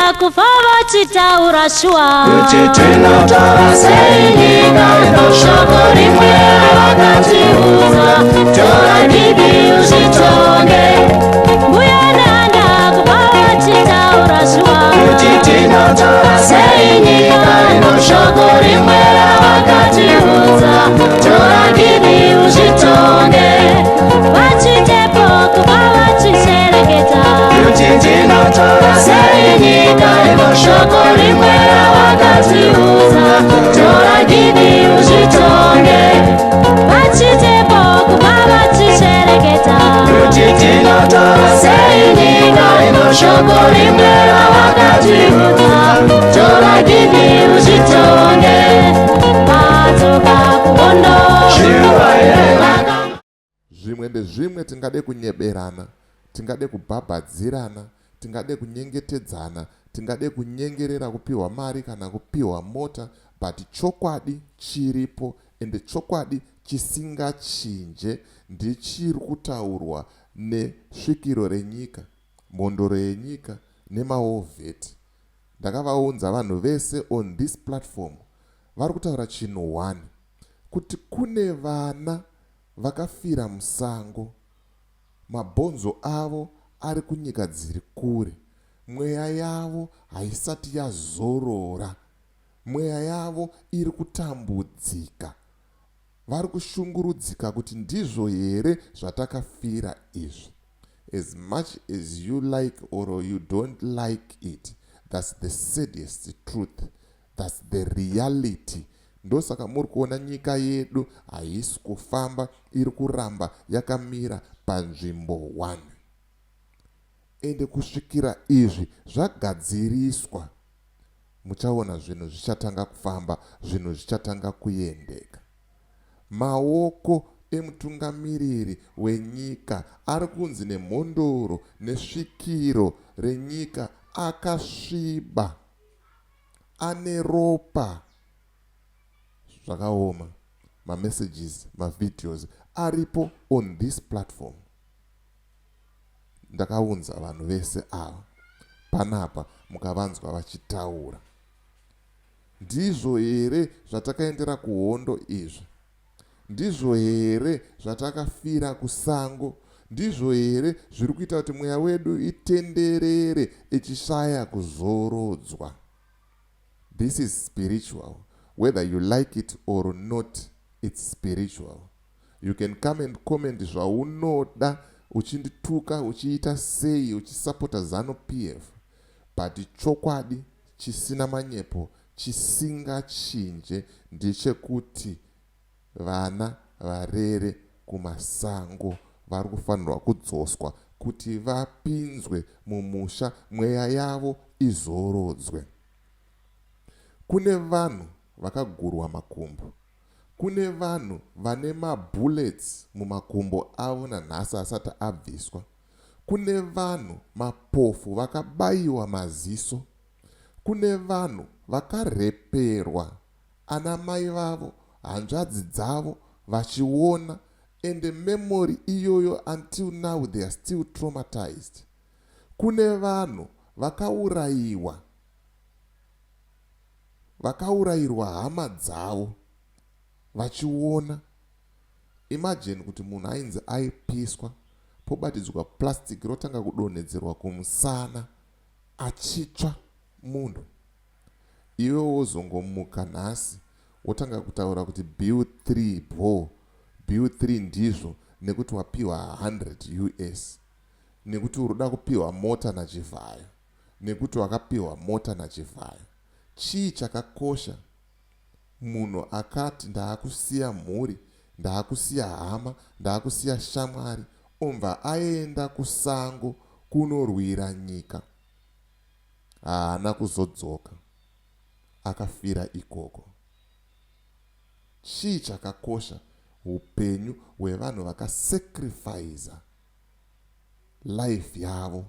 Nehanda kufa vachitaura shuwa. Kuti tinotora sei nyika ino? Shoko rimwe ravakatiudza: tora gidi uzvitonge. Mbuya Nehanda kufa vachitaura shuwa. Kuti tinotora sei nyika ino? Shoko rimwe ravakatiudza: tora gidi uzvitonge. VaChitepo kufa vachishereketa. Kuti tinotora sei nyika ino? Shoko rimwe ravakatiudza: tora gidi uzvitonge. VaChitepo kufa vachishereketa. Kuti tinotora sei nyika ino? Shoko rimwe ravakatiudza: tora gidi uzvitonge. Vadzoka kuhondo. Shuwa here? Zvimwe ndezvimwe, tingade kunyeberana, tingade kubhabhadzirana, tingade kunyengetedzana, tingade kunyengerera kupiwa mari kana kupiwa mota, but chokwadi chiripo, ende chokwadi chisingachinje ndichiri kutaurwa nesvikiro renyika, mhondoro yenyika nemawar vet. Ndakavaunza vanhu vese on this platform, vari kutaura chinhu one, kuti kune vana vakafira musango, mabhonzo avo ari kunyika dziri kure, mweya yavo haisati yazorora, mweya yavo iri kutambudzika, vari kushungurudzika kuti ndizvo here zvatakafira izvi? As much as you like or you don't like it, that's the saddest truth, that's the reality. Ndosaka muri kuona nyika yedu haisi kufamba, iri kuramba yakamira panzvimbo 1. Ende kusvikira izvi zvagadziriswa, muchaona zvinhu zvichatanga kufamba, zvinhu zvichatanga kuendeka. Maoko emutungamiriri wenyika ari kunzi nemhondoro nesvikiro renyika akasviba, ane ropa. Zvakaoma. Mamessages, mavideos aripo on this platform. Ndakaunza vanhu vese ava panapa, mukavanzwa vachitaura. Ndizvo here zvatakaendera kuhondo izvi? Ndizvo here zvatakafira kusango? Ndizvo here zviri kuita kuti mweya wedu itenderere ichishaya kuzorodzwa? This is spiritual. Whether you like it or not, it's spiritual. You can come and comment zvaunoda, uchindituka, uchiita sei, uchisapota ZANU PF, but chokwadi chisina manyepo, chisingachinje ndechekuti vana varere kumasango vari kufanirwa kudzoswa kuti vapinzwe mumusha, mweya yavo izorodzwe. Kune vanhu vakagurwa makumbo, kune vanhu vane mabullets mumakumbo avo nanhasi asati abviswa, kune vanhu mapofu vakabayiwa maziso, kune vanhu vakareperwa ana mai vavo, hanzvadzi dzavo vachiona, and memory iyoyo until now they are still traumatized. Kune vanhu vakaurayiwa, vakaurayirwa hama dzavo vachiona. Imagine kuti munhu ainzi aipiswa, pobatidzwa plastic, rotanga kudonhedzerwa kumusana, achitsva munhu. Iwe wozongomuka nhasi wotanga kutaura kuti Bill 3 bo, Bill 3 ndizvo, nekuti wapiwa 100 US, nekuti uri kuda kupiwa mota naChivhayo, nekuti wakapiwa mota naChivhayo. Chii chakakosha? Munhu akati ndaakusiya mhuri, ndaakusiya hama, ndaakusiya shamwari, obva aenda kusango kunorwira nyika, haana kuzodzoka, akafira ikoko. Chii chakakosha? Upenyu hwevanhu vakasacrifica life yavo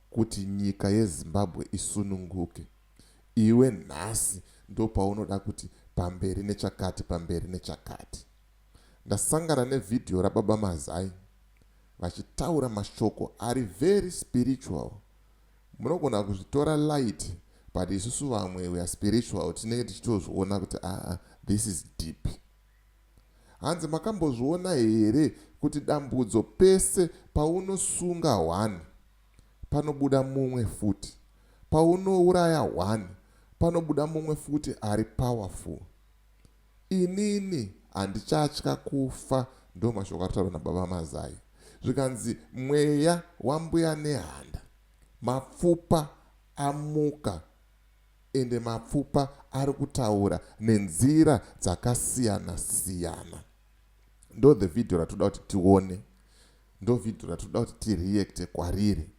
kuti nyika yeZimbabwe isununguke. Iwe nhasi ndopaunoda kuti pamberi nechakati, pamberi nechakati. Ndasangana nevhidhiyo rababa Mazai vachitaura mashoko ari very spiritual. Munogona kuzvitora light, but isusu vamwe we are spiritual, tinenge tichitozviona kuti aa, this is deep. Hanzi makambozviona here kuti Dambudzo, pese paunosunga one panobuda mumwe futi, paunouraya one panobuda mumwe futi ari powerful? Inini handichatya kufa. Ndo mashoko ari nababa Mazai. Zvikanzi mweya wambuya Nehanda, mapfupa amuka, ende mapfupa ari kutaura nenzira dzakasiyana siyana. Ndo the video ratoda kuti tione, ndo video ratoda kuti tireacte kwariri,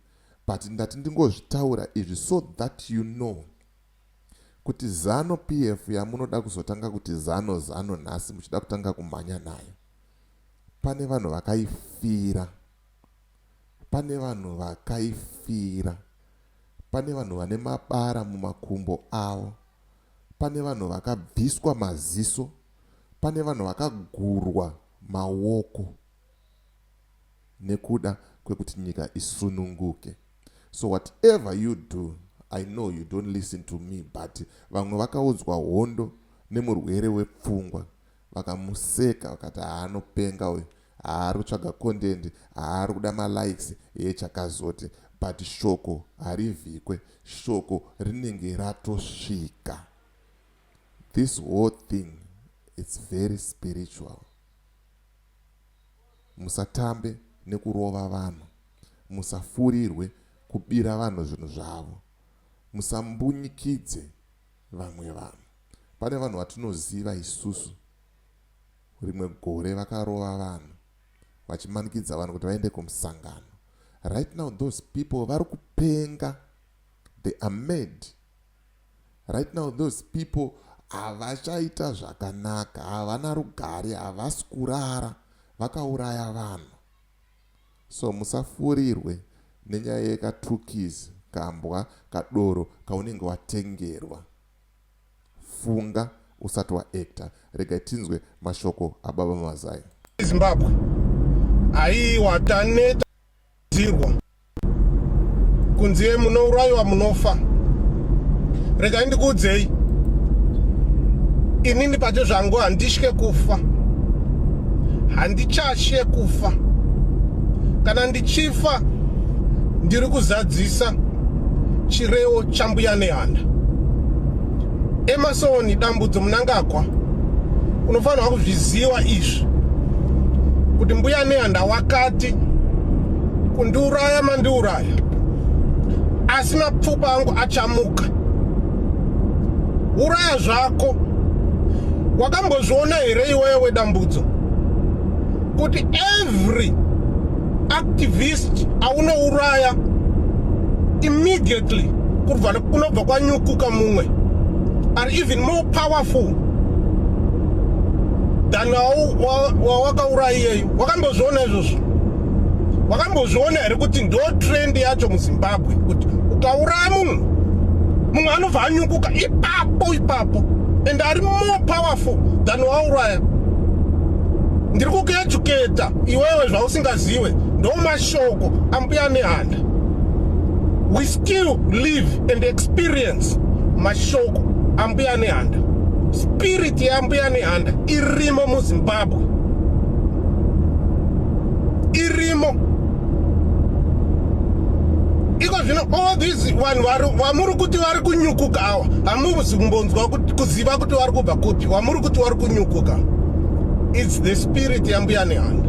but ndati ndingozvitaura izvi so that you know kuti ZANU PF yamunoda kuzotanga kuti zano zano nhasi, muchida kutanga kumhanya nayo, pane vanhu vakaifira, pane vanhu vakaifira, pane vanhu vane mabara mumakumbo avo, pane vanhu vakabviswa maziso, pane vanhu vakagurwa maoko nekuda kwekuti nyika isununguke. So whatever you do, I know you don't listen to me, but vamwe vakaudzwa hondo nemurwere wepfungwa, vakamuseka, vakati haanopenga uyu, haari kutsvaga content, haari kuda malikes yechakazoti, but shoko harivhikwe, shoko rinenge ratosvika. This whole thing, it's very spiritual. Musatambe nekurova vanhu, musafurirwe kubira vanhu zvinhu zvavo, musambunyikidze vamwe vanhu. Pane vanhu vatinoziva isusu, rimwe gore vakarova vanhu vachimanikidza vanhu kuti vaende kumusangano. Right now those people vari kupenga, they are mad right now. Those people havachaita zvakanaka, havana rugare, havasi kurara, vakauraya vanhu. So musafurirwe nenyaya yekatukis, kambwa, kadoro kaunenge watengerwa. Funga usati waacta. Regai tinzwe mashoko ababa Mazai. Zimbabwe, aiwa, taneta zirwa kunzi munourayiwa, munofa. Regai ndikuudzei, inini pacho zvangu handitye kufa, handichatye kufa. Kana ndichifa, ndiri kuzadzisa chirevo chambuya Nehanda. Emmerson Dambudzo Mnangagwa, unofanirwa kuzviziva izvi kuti mbuya Nehanda wakati, "Kundiuraya mandiuraya, asi mapfupa angu achamuka." Uraya zvako. Wakambozviona here iwewe Dambudzo kuti every activist aunouraya, immediately kunobva kwanyukuka mumwe ari even more powerful than wawakauraya iyeyo? Wakambozviona izvozvo? Wakambozviona here kuti ndo trend yacho muZimbabwe, kuti ukauraya munhu, mumwe anobva anyukuka ipapo ipapo and ari more powerful than wauraya? Ndiri kukueducata iwewe zvausingaziwe. Ndo mashoko ambuya Nehanda. We still live and experience mashoko ambuya Nehanda. Spirit yambuya Nehanda irimo muZimbabwe, irimo iko zvino. All these vanhu vamuri kuti vari kunyukuka awa, hamuzi kumbonzwa kuziva kuti vari kubva kupi. Wamuri kuti vari kunyukuka, it's the spirit yambuya Nehanda.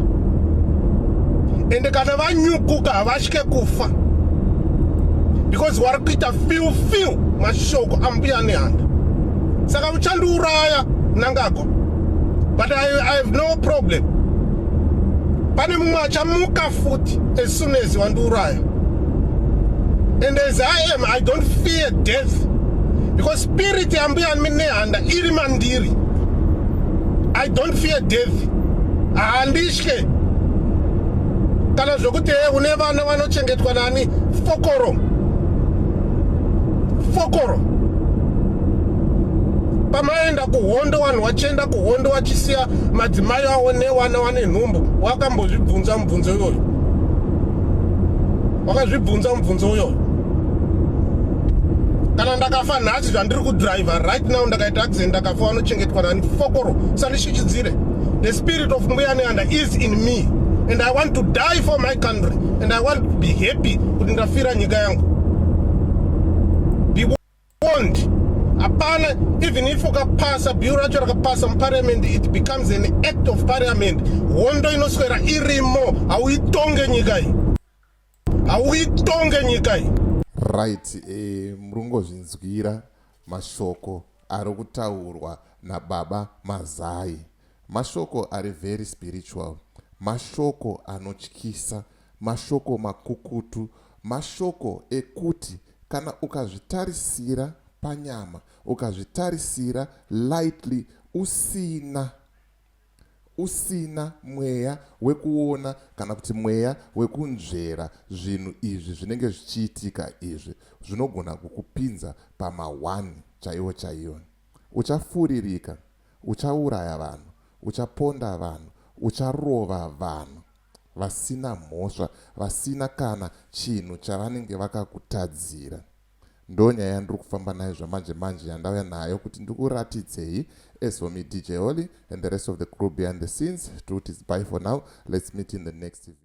Ende kana vanyukuka, havatye kufa because vari kuita feel mashoko ambuya Nehanda. Saka uchandiuraya Mnangagwa, but I have no problem. Pane mumwe achamuka futi as soon as wandiuraya. And as I am, I don't fear death because spirit yambuya Nehanda iri mandiri. I don't fear death, handitye kana zvokuti he une vana vanochengetwa nani. Fokoro, fokoro. Pamaenda kuhondo, vanhu vachienda kuhondo vachisiya madzimai avo nevana vane nhumbu, wakambozvibvunza mubvunzo iyoyo? Wakazvibvunza mubvunzo iyoyo? Kana ndakafa nhasi, zvandiri kudhiraivha right now, ndakaita accident ndakafa, vanochengetwa nani? Fokoro, sandishichidzire. The spirit of Mbuya Nehanda is in me and I want to die for my country and I want to be happy kuti ndafira nyika yangu. Be warned, hapana. Even if ukapasa bill racho, rakapasa muparliament, it becomes an act of parliament, hondo inoswera irimo. Hauitonge nyika iyi, hauitonge nyika iyi. Right, muri kungozvinzwira mashoko ari kutaurwa nababa Mazai, mashoko ari very spiritual, mashoko anotyisa, mashoko makukutu, mashoko ekuti kana ukazvitarisira panyama, ukazvitarisira lightly, usina mweya wekuona kana kuti mweya wekunzvera zvinhu izvi zvinenge zvichiitika izvi, zvinogona kukupinza pama1 chaiwo chaiwo. Uchafuririka, uchauraya vanhu, uchaponda vanhu, ucharova vanhu vasina mhosva, vasina kana chinhu chavanenge vakakutadzira. Ndo nyaya yandiri kufamba nayo zvamanje manje, yandauya nayo kuti ndikuratidzei. As for me, DJ Holly, and the rest of the crew behind the scenes, truth is bye for now. Let's meet in the next video.